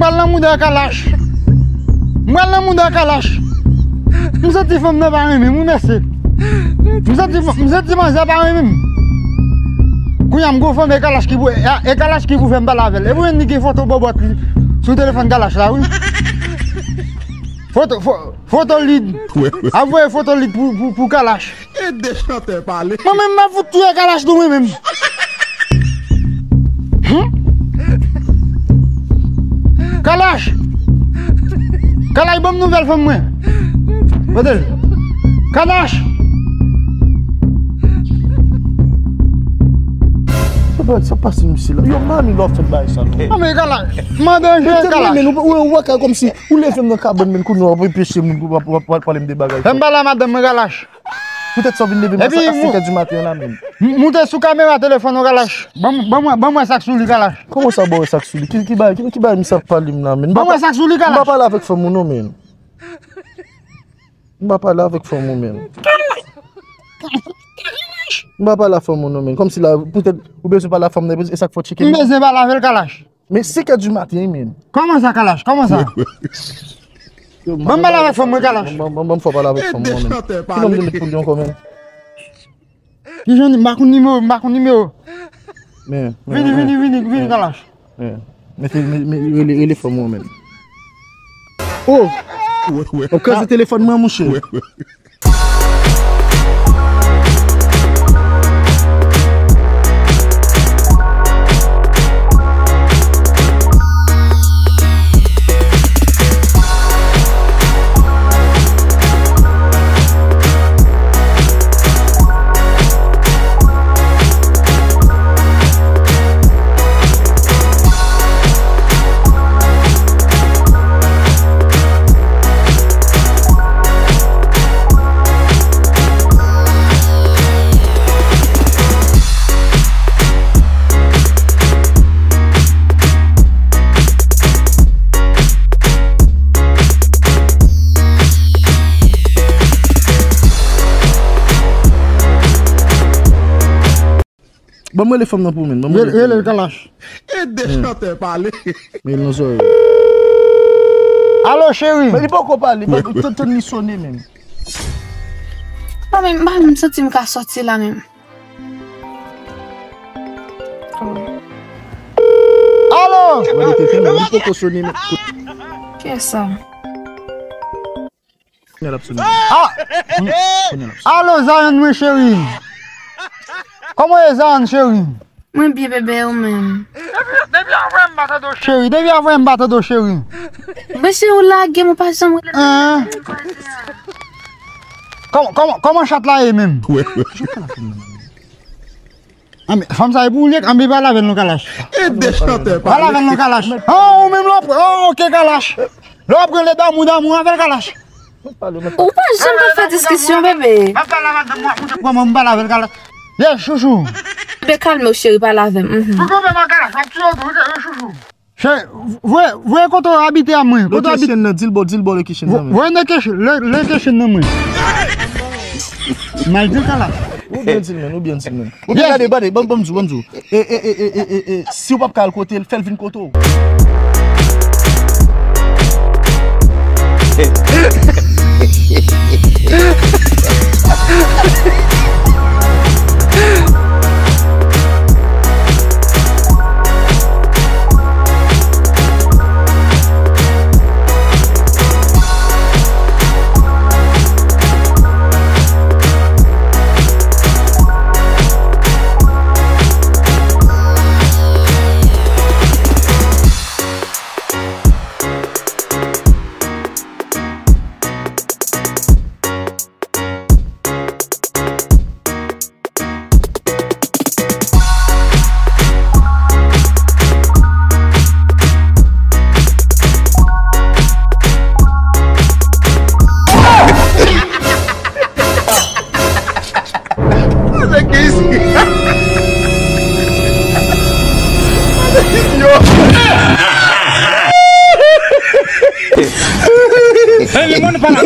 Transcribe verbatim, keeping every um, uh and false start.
Al nan mouda Kalash. M pral nan mouda Kalash. M santi fanm nan pa renmen m, wi, mesye. M santi, m santi manzè pa renmen m. Kounye a m gon fanm e Kalash ki pou, e, e Kalash ki pou fè m pale avè l. E pou li gen foto bòbòt li sou telefòn Kalash la, wi. Foto, fo-, foto li. Ap voye foto li pou, pou, pou Kalash. Ede chantè pale. Mwen menm m ap fout touye Kalash tou mwen menm. Hum? Kalash! Kalash, ban m nouvèl fanm mwen. Kote l? Kalash! Sa pa, sa pase misye la. Yo, mami, lò fè bagay sa, non. Non, men Kalash, mande anje Kalash. Men ou, ou, ou wè ka kòmsi ou leve m nan kabann, men kounye a w ap anpeche moun pou w ap, w ap, w ap pale m de bagay. Fè m pale a madanm mwen, Kalash. Poutèt sa w vin leve m nan sa, a senkè di maten an la menm. M moute sou kamera telefòn ou, Kalash. Ban m, ban mwen, ban mwen sa k sou li, Kalash. Kòman sa, ban w sa k sou li? Ki, ki bagay, ki, ki bagay misye ap pale m la menm? Ban mwen sa k sou li, Kalash. M pa pale avèk fanm ou non, menm. M pa pale avèk fanm ou, menm. M pa pale a fanm ou non, menm. Kòmsi la, poutèt ou bezwen pale a fanm nan, e sa k fè w tcheke m. M bezwen pale avè l, Kalash. Men senkè di maten, menm. Kòman sa, Kalash? Kòman sa? Ban m pale avèk fanm mwen, Kalash. Ban, ban, ban m fè w pale avèk fanm mwen, menm. Ki nonm de met pou li ankò, menm? Kijan, m pa konn nimewo, m pa konn nimewo. Men, men, vini, men, vini, vini, vini, men, Kalash. Men, men, men, rele, rele fanm mwen, menm. Oh! W ap kraze telefòn mwen, monchè. Ban mwen rele fanm nan pou mwen. Ban mwen rele, rele l, Kalash. Ede chantè pale. Men l nan zòrèy. Alo, cheri. Men li poko pale, pa tann, tann li sone menm. Non, men m pa menm santi m ka sòti la menm. Alo! Wè, li te tande, li poko sone menm. Kiyès sa? Kounye a l ap sone. Ah! Kounye a l ap sone. Alo, Zayann mwen cheri. Kòman w ye, Zayann cheri? Mwen byen, bebe, ou menm? Depi, depi avè m pa tande w cheri, depi avè m pa tande w cheri. Mwen cheri, ou lage m, ou pa janm rele m. Hein? Kòman, kòman, kòman chat la ye menm? Ah, men fanm sa e pou ou li ye, anben pale avè l non, Kalash. Ede chantè pale. Pale avè l non, Kalash. Ah, ou menm lè w ap, oh, ok, Kalash. Lè w ap rele damou, damou avè l, Kalash. Ou pa janm ka fè diskisyon, bebe. M ap pale avè l, m ap montre kòman m pale avè l, Kalash. Yes, chouchou. Bebe, kalme w, cheri, pale avè m. Mhm. Pou kanpe man, Kalash, m ap tiye w tou, wi, chouchou. Cheri, voye, voye kote w abite a mwen. Kote w abite? Location nan, di l bò, di l bò location nan, men. Voye location, lo-, location nan mwen. M al di l, Kalash. Ou byen di l, men, ou byen di l, men. Ou byen gade, gade, ban, ban m di w, ban m di w. E, e, e, si w p ap ka al kote l, fè l vin kote w. Hey, le monde parle.